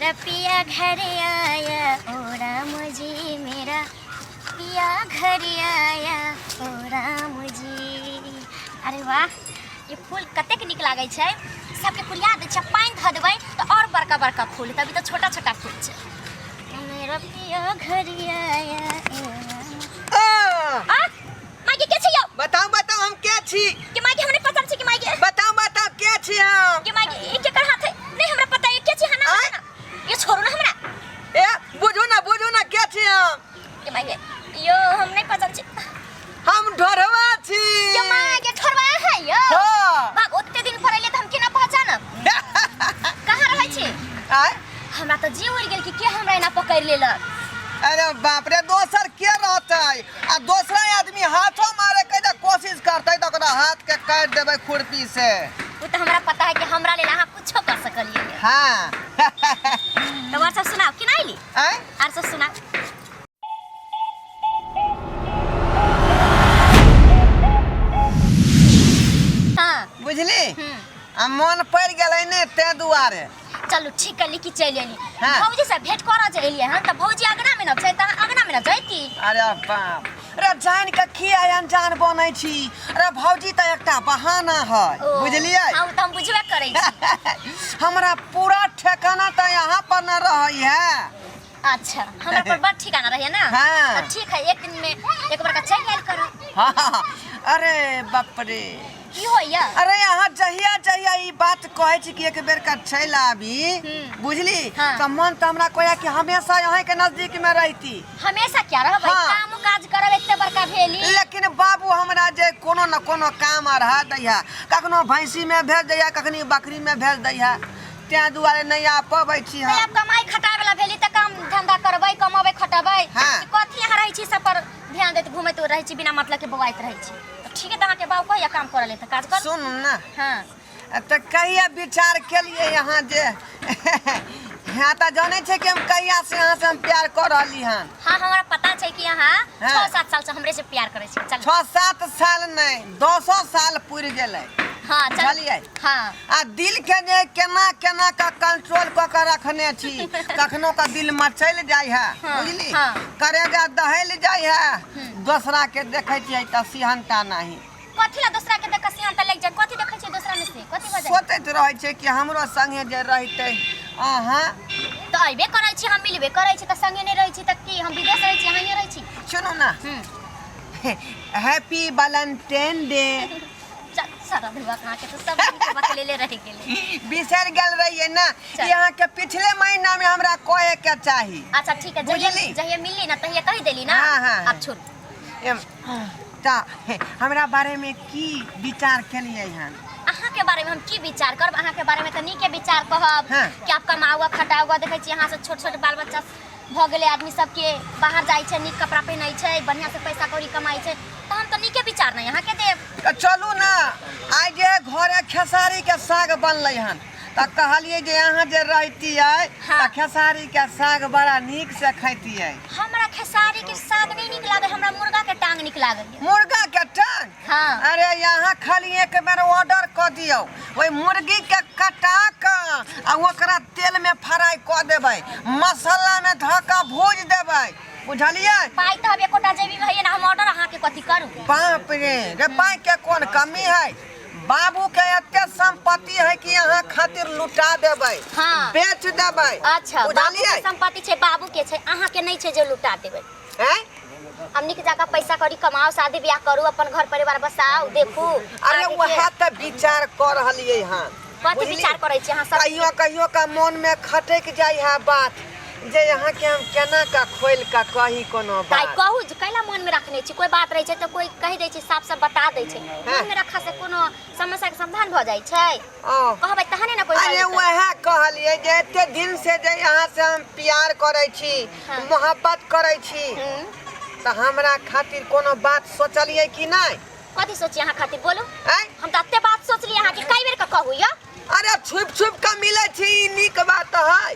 मेरा पिया घर आया, ओ राम जी, मेरा पिया घर आया, ओ राम जी। अरे वाह, ई फूल कतेक नीक लागै छै। सबके कुरिया दै छै, पानि धऽ देबै तऽ आओर बड़का बड़का फूल। तभी तऽ छोटा छोटा फूल छै। मेरा पिया घर आया, ओ राम। आ, आ माय के छै यौ? बताउ बताउ, हम के छी? के माय के हमरा पसंद छै? के माय के? बताउ बताउ, के छी हम? के माय के, ई केकर हाथ है? नहीं, हमरा पता है के छी। हना आँय? ना, ये छोड़ू ना हमरा। ए, बुझू ना, बुझू ना, के छी हम? के माय के यो, हम नहीं पसंद छी। हम ढोरवा छी। के माय के, ठोरवा है यो? हाँ। बाप, ओते दिन पर अइले त हम केना पहचानब? कहाँ रहै छी? आय? हमरा त जी उड़ गेल कि के हमरा एना पकड़ लेलक। अरे बाप रे, दोसर के रहतै? आ दोसरा आदमी हाथो मारे के जे कोशिश करतै तऽ ओकरा हाथ के काटि देबै खुरपी से। वो तो हमरा पता है कि हमरा लेल अहाँ कुछो कर सकलिए। हाँ। तो और सब सुनाओ, केना अइली? आय? और सब सुनाओ। हाँ। बुझली? हम्म। आ मन पड़ि गेलै ने तें दुआरे। चलू, ठीक करली कि चलि एली। हाँ। भौजी से भेंट करऽ जे एलियै हन तऽ भौजी अगना में न छै, तऽ अहाँ अगना में न जैती। अरे बाप रे, जान के किया अनजान बनै छी? अरे भौजी तऽ एकटा बहाना है। ओ, बुझलियै? हाँ, ओ तऽ हम बुझबे करै छी। हमरा पूरा ठेकाना तऽ यहाँ पर न रहै है। अच्छा, हमरा पर बड़ ठिकाना रहै ना? हाँ। तऽ ठीक है, एक दिन में एक बार का चलि आयल करब। हाँ, अरे बाप रे। की होइया? अरे यहाँ जहिया जहिया ई बात कहै छी कि एक बेर का चलि आबी, बुझली? हाँ। तऽ मन तऽ हमरा कहैया कि हमेशा यहाँ के नजदीक में रहती। हमेशा क्या रहबै? हाँ। काम काज करब, एते बड़का भेली। लेकिन बाबू हमरा जे कोनो न कोनो काम अढ़ा दैया, कखनो भैंसी में भेज दैया, कखनी बकरी में भेज दैया, तें दुआरे नहि आ पबै छी तऽ हम। आब कमाई खटाए वाला भेली तऽ काम धंधा करबै, कमबै खटबै। हाँ। कि कथी अहाँ रहै छी, सब पर ध्यान दैत घुमैत रहै छी, बिना मतलब के बौआइत रहै छी। तऽ ठीक है, तऽ अहाँके बाबू कहिया काम करऽ ले तऽ काज करू। सुन ना। हाँ। तऽ कहिया विचार केलिए यहाँ जे हाँ तऽ जानै छै कि हम कहिया से यहाँ से हम प्यार कऽ रहली हन। हाँ, हमरा पता छै कि अहाँ हाँ। 6-7 साल से हमरे से प्यार करै छी। चल। 6-7 साल नहि, 10 साल पुरि गेलै। हाँ, चल। बुझलियै? हाँ। आ दिल के जे केना केना का कंट्रोल कऽ के रखने छी, कखनो का दिल मचलि जाइ है। हाँ, बुझली? हाँ। करेजा दहलि जाइ है, दोसरा के देखै छियै तऽ सिहनता नहीं। कथी ला दोसरा के देख के सियान त लागि जाय? कथी देखै छियै दोसरा में से? कथी भऽ जाय? सोचैत रहै छै कि हमरो संगे जे रहितै अहाँ। तऽ अयबे करै छी, हम मिलबे करै छी, तऽ संगे नहि रहै छी तऽ की हम विदेश रहै छी, अहाँ हियाँ रहै छी? सुनू ना। Happy Valentine day. चल, सारा धुआ अहाँके तऽ सब दिन के बतलेले रहि गेलै। बिसरि गेल रहियै ने। चल। ई अहाँके पिछले महीना में हमरा कहे के चाही। अच्छा, ठीक है, जहिया बुझली? जहिया मिलली ना तहिया कहि देली ना। हाँ। आब छोड़ू। एम, तऽ हमरा बारे में की विचार केलियै हन? अहाँ के बारे में हम की विचार करब? अहाँ के बारे में तऽ नीके विचार कहब। हाँ। कि आप कमाओ खटाओ, देखै छी अहाँ से छोट छोट बाल बच्चा भऽ गेलै, आदमी सबके बाहर जाइ छै, नीक कपड़ा पहिनै छै, बढ़िआँ से पैसा कौड़ी कमाइ छै, तऽ हम तऽ नीके विचार नहि अहाँके देब। तऽ चलू ने, आइ जे घरे खेसारीके साग बनलै हन, तऽ कहलियै जे अहाँ जे रहितियै हाँ। तऽ खेसारीके साग बड़ा नीक से खैतियै। हमरा खेसारी के साग नहीं नीक लागे, हमरा मुर्गा के टांग नीक लागे। मुर्गा के टांग? हाँ। अरे यहाँ खाली एक बेर ऑर्डर कऽ दियौ, ओहि मुर्गी के कटा कऽ आ ओकरा तेल में फ्राई कऽ देबै, मसाला में धऽ कऽ भूज देबै, बुझलियै? पाइ तऽ अब एकोटा जेबी में हइए ना, हम ऑर्डर अहाँके कथी करू? बाप रे रे, पाइ के कोन कमी है? बाबू के एते संपत्ति है कि यहाँ खातिर लुटा देबै। हाँ। बेच देबै। अच्छा, बाबू बुझलियै? के संपत्ति छै, बाबू के छै, अहाँके नहि छै जे लुटा देबै। हैं? हम नीक जकाँ पैसा कौड़ी कमाओ, शादी ब्याह करू, अपन घर परिवार बसाओ, देखू। अरे आगे के- वएह तऽ विचार कऽ रहलियै हन। कथी बुझली? विचार करै छी अहाँ सब? कहियो कहियो का मन में खटक जाइ है बात जे यहाँ के हम केना का खोल का कही कोनो ताइ बात। कहू जे कैला मन में रखने छी? कोई बात रहै छै तऽ कोई कहि दै छै, साफ साफ बता दै छै। मन में रखा से कोनो समस्या के समाधान भऽ जाइ छै? ओ। कहबै तहने ने कोई अरे हल हेतै। वएह कहलियै जे एते दिन से जे यहाँ से हम प्यार करै छी, मोहब्बत करै छी, तऽ हमरा खातिर कोनो बात सोचलियै कि नहि? कथी सोची अहाँ खातिर, बोलू? आँय? हम तऽ एते बात सोचली अहाँके, कई बेर के कहू यौ। अरे छुप छुप के मिलै छी, ई नीक बात है?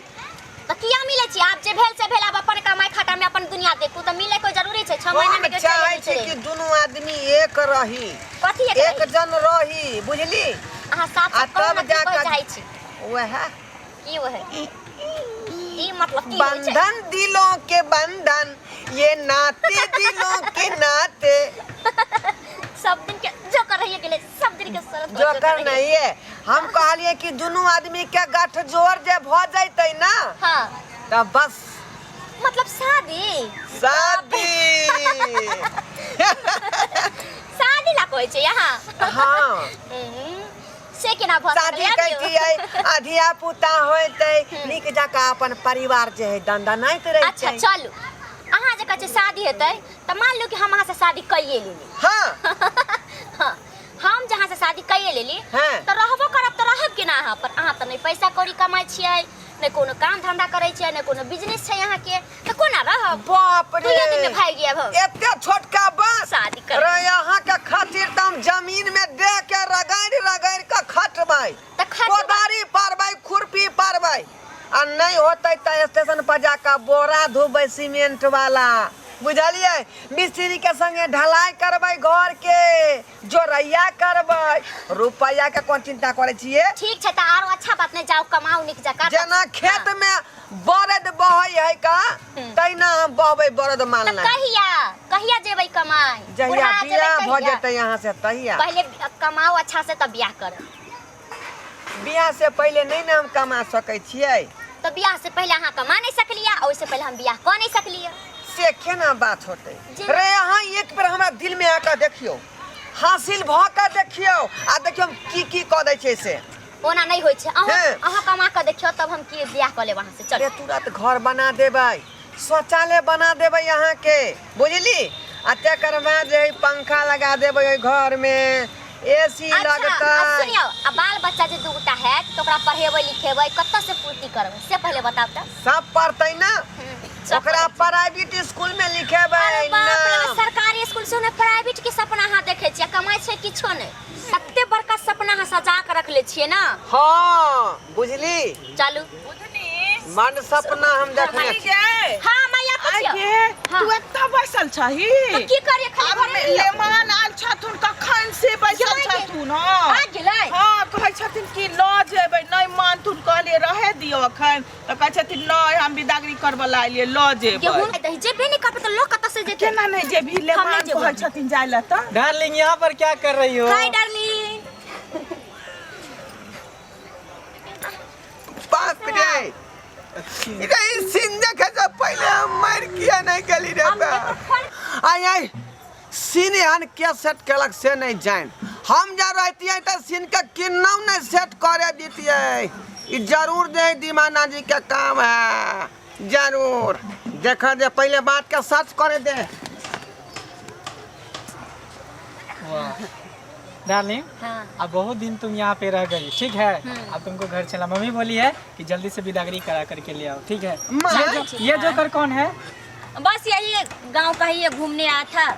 तऽ किया मिलै छी? आब जे भेल से भेल, आब अपन कमाई खटा में अपन दुनिया देखू, तऽ मिले कोई जरूरी छै? 6 महीना हम में के चाहै चलि छी कि दुनू आदमी एक रही। कथी एक एक रही? जन रही, बुझली? अहाँ साफ आ साफ कहू तब ने, की जा कहै कऽ चाहै छी? वएह। की वएह? मतलब की होइ छै। बंधन दिलों के बंधन ये नाते दिलों के नाते। सब दिन के जोकर रहिए गेलै, सब दिन के शरत जोकर नहीं है। हम कहलिए कि दुनू आदमी के गठ जोड़ जे भ जैते ना, हाँ, त बस मतलब शादी। शादी। शादी ला कहै छै यहाँ? हाँ। से केना भऽ शादी सकलै? कैतियै आ धिया पुता होइतै, नीक जकाँ अपन परिवार जे है दनदनाइत अच्छा रहितै। चलू, अहाँ जे कहै छियै शादी हेतै, तऽ मान लियौ कि हम अहाँ से शादी कैये लेली। हाँ। हाँ, हम जहाँ से शादी कैये लेली, हाँ। तऽ रहबो करब तऽ रहब केना अहाँ पर? अहाँ तऽ नहि पैसा कौड़ी कमाइ छियै, नहि कोनो काम धंधा करै छियै, नहि कोनो बिजनेस छै अहाँके, तऽ कोना रहब? बाप रे, दुइये दिन में भागि जायब हम। एते छोटका बात? शादी करबै। रे, अहाँ के खातिर तऽ हम जमीन में दे के रगड़ि रगड़ि के खटबै, तऽ खटबै। कोदारी पारबै, खुरपी पारबै, आ नहि होतै तऽ स्टेशन पर जाकऽ बोरा धोबै सीमेंट वाला, बुझलियै? मिस्त्री के संगे ढलाई करबै, घर के जोड़ैया करबै। रुपैआ के कोन चिंता करै छियै? ठीक छै, तऽ आरो अच्छा बात नहि, जाउ कमाउ नीक जकाँ। जेना खेत में बरद बहै है का, तहिना हम बहबै बरद तऽ मालना। कहिया कहिया जेबै कमाइ? जहिया बुढ़ा जेबै बियाह भऽ तहिया? जेतै यहाँ से तहिया। पहिले कमाउ अच्छा से, तब बियाह करब। बियाह से पहिले नहि ने हम कमा सकै छियै। तऽ बियाह से पहिले अहाँ कमा नहि सकलियै आ ओहिसँ पहिले हम बियाह कऽ नहि सकलियै। से केना बात होतै? जे- रे, अहाँ एक बेर हमरा दिल में आके देखियौ, हासिल भऽ के देखियौ, आ देखियौ हम की की कऽ दै छियै से। ओना नहि होइ छै। अहाँ हैं। अहाँ कमा कऽ देखियौ, तब हम की बियाह कऽ लेब अहाँ से। अरे चलू। तुरंत घर बना देबै, शौचालय बना देबै अहाँके, बुझली? आ तकर बाद जे है पंखा लगा देबै ओहि घर में, एसी अच्छा, लगतै। आ सुनियौ, आ बाल बच्चा जे दूटा हैत तऽ ओकरा पढ़ेबै लिखेबै, कतऽ से पूर्ति करबै, से पहिले बताउ तऽ। सब पढ़तै ना। सब ओकरा पढ़ै छै। प्राइवेट स्कूल में लिखेबै। अरे बाप रे, नाम। सरकारी स्कूल से ने प्राइवेट के सपना अहाँ देखै छियै, कमाइ छै किछो नहि, कते बड़का सपना अहाँ सजा के रखले छियै ना। हाँ, बुझली? चलू। बुधनी। मन सपना हम देखने बुधनी छी। गे। हाँ मैया, आइ पुछियौ। गे। हाँ। तू एतऽ बैसल छही? तऽ की करियै, खाली आब घरे रहियौ। मेहमान आयल छथुन, कखन से बैसल जमाइ के- छथुन। हँ। आ गेलै? हँ, कहै छथिन कि लऽ जेबै, नहि मानथुन। कहलियै रहै दियौ अखन, तऽ कहै छथिन नहि, हम बिदागरी करबऽ ला एलियै, लऽ जेबै। गेहूँ दही जेबे नहि करबै तऽ लोक कतऽ से जेतै? केना नहि जेबही? हम नहि लेमान जेबै। कहै छथिन जाय लए तऽ। डार्लिंग, यहाँ पर क्या कर रही हो? Hi darling. बाप रे, रे, ई सीन देखे से पहिले हम मर किया नहीं गेली रे? हम बा? एकर फोन आय आय, सीन एहन के सेट केलक से नहीं जान। हम जा रहतियै तऽ सीन के किन्नौ नहीं सेट करे दितियै। ई जरूर जे दीवाना जी के काम है, जरूर देख दे, पहले बात के सच करे दे। वाह डार्लिंग। हाँ। अब बहुत दिन तुम यहाँ पे रह गई, ठीक है? अब तुमको घर चला। मम्मी बोली है कि जल्दी से बिदागरी करा करके ले आओ, ठीक है? माँ। ये जोकर कौन है? बस यही गांव का ही है, घूमने आया था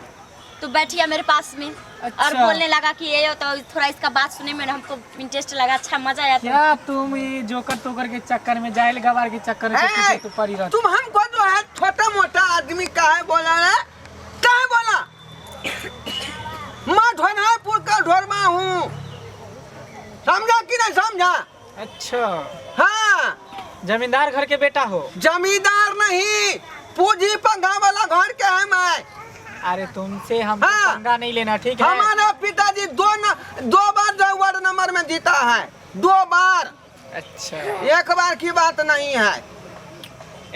तो बैठिया मेरे पास में और अच्छा। बोलने लगा कि ये हो, तो थोड़ा इसका बात सुनने में हमको इंटरेस्ट लगा, अच्छा मजा आया। क्या तुम ये जोकर तोकर के चक्कर में, जाहिल गवार के चक्कर में ए, पीछे तू पड़ी रहती। तुम हमको जो है छोटा मोटा आदमी काहे बोला रे? काहे बोला? मैं ढोनापुर का ढोरमा हूँ, समझा कि नहीं समझा? अच्छा। हाँ। जमींदार घर के बेटा हो? जमींदार नहीं, पूंजी पंखा वाला घर के है मैं। अरे तुमसे हम हाँ। पंगा नहीं लेना, ठीक है? हमारा पिताजी दो बार जो वार्ड नंबर में जीता है, दो बार। अच्छा। एक बार की बात नहीं है।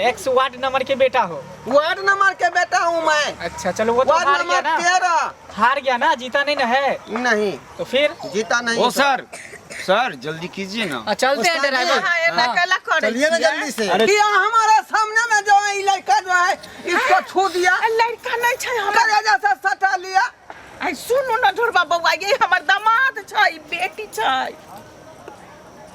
एक्स वार्ड नंबर के बेटा हो? वार्ड नंबर के बेटा हूँ मैं। अच्छा चलो, वो तो वार्ड हार गया नंबर ना। 13। हार गया ना, जीता नहीं ना है? नहीं। तो फिर? जीता नहीं। ओ सर, सर जल्दी कीजिए ना। चलते हैं ड्राइवर। अहाँ एना कैला करै चलिए ना छियै? जल्दी से। अरे कि हमारे सामने में जो है, ई लड़का जो है, इसको छू दिया। आ, लड़का नहि छै हमर। कलेजा से सटा लिया। आइ सुनू न ढोरबा बौआ, ये हमर दामाद छै, ई बेटी छै।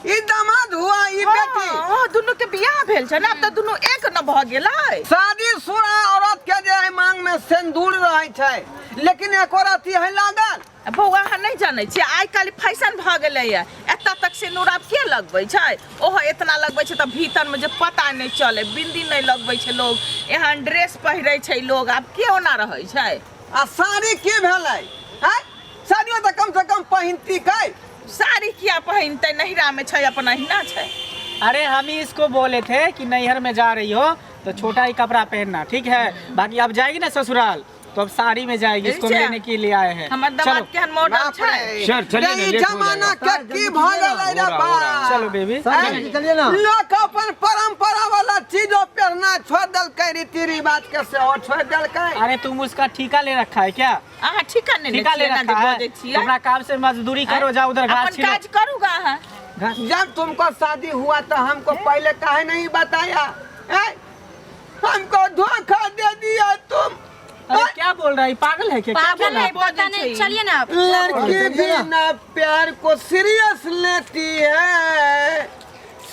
ई दामाद हुआ, ई बेटी? हँ, दुनू के बियाह भेल छै ने, आब तऽ दुनू एक न भऽ गेलै। शादी शुदा औरत के जे है मांग में सिंदूर रहे छै, लेकिन एको रत्ती है लागल? बौआ, अहाँ नहि जानै छियै, आइ काल्हि फैशन भऽ गेलैए। एतऽ तक सिन्दूर आब के लगबै छै? ओहो एतना लगबै छै तऽ भीतरमे जे पता नहि चलै। बिन्दी नहि लगबै छै लोग, एहन ड्रेस पहिरै छै लोग। आब के ओना रहै छै? आ साड़ी की भेलै हैं? साड़ियो तऽ कम से कम पहिनती कै। साड़ी किया पहिनतै? नैहरामे छै, अपन अहिना छै। अरे हम ही इसको बोले थे कि नैहर में जा रही हो तो छोटा ही कपड़ा पहनना, ठीक है? बाकी अब जाएगी ना ससुराल तो अब साड़ी में जाएगी, इसको अच्छा। लेने के लिए आए हैं। हमर चलो दमाद केहन मॉडल बाप छै। रे। सर, चलिए ना, रे, ई लेट हो जमाना जाएगा। के की भऽ गेलै रे हो रहा, हो बा? रहा। चलो बेबी। चलिए ना। लोक अपन परंपरा वाला चीज पहनना छोड़ देलकै, रीति रिवाज के सेहो छोड़ देलकै। अरे तुम उसका ठीका ले रखा है क्या? अहाँ ठीका नहि ठीका ले छियै ना जे रखा है? बजै छियै? अपना काम से मजदूरी करो, जाओ उधर घास अपन छीलो। काज करू गा अहाँ। घास। जब तुमको शादी हुआ तो हमको पहले काहे नहीं बताया? हैं? हमको धोखा दे दिया तुम। अरे क्या बोल रहा है, पागल है क्या? क्या बोल पागल रहा है, है? पता नहीं। चलिए ना आप। लड़की भी ना प्यार को सीरियस लेती है,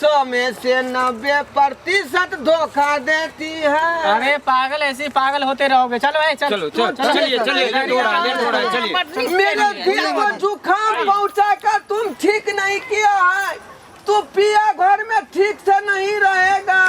100 में से 90% धोखा देती है। अरे पागल, ऐसे ही पागल होते रहोगे। चलो ए, चल। चलो चलो, चलिए चलिए, लेट हो रहा है, लेट हो रहा है, चलिए। बड नीक मेरे केलियै। दिल को जुकाम पहुंचा कर तुम ठीक नहीं किया है, तू पिया घर में ठीक से नहीं रहेगा।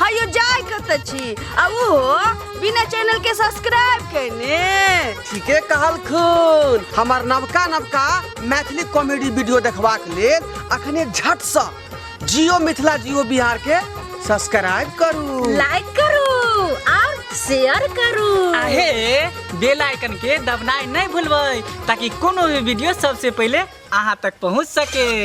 हयो जाय कतऽ छी आ ओहो बिना चैनल के सब्सक्राइब केने? ठीके कहलखुन। हमर नवका नवका मैथिली कॉमेडी वीडियो देखबाक लेल अखने झटसँ जियो मिथिला जियो बिहार के सब्सक्राइब करू, लाइक करू और शेयर करू। आहे बेल आइकन के दबनाइ नहीं भूलबै ताकि कोनो भी वीडियो सबसे पहिले अहाँ तक पहुँच सके।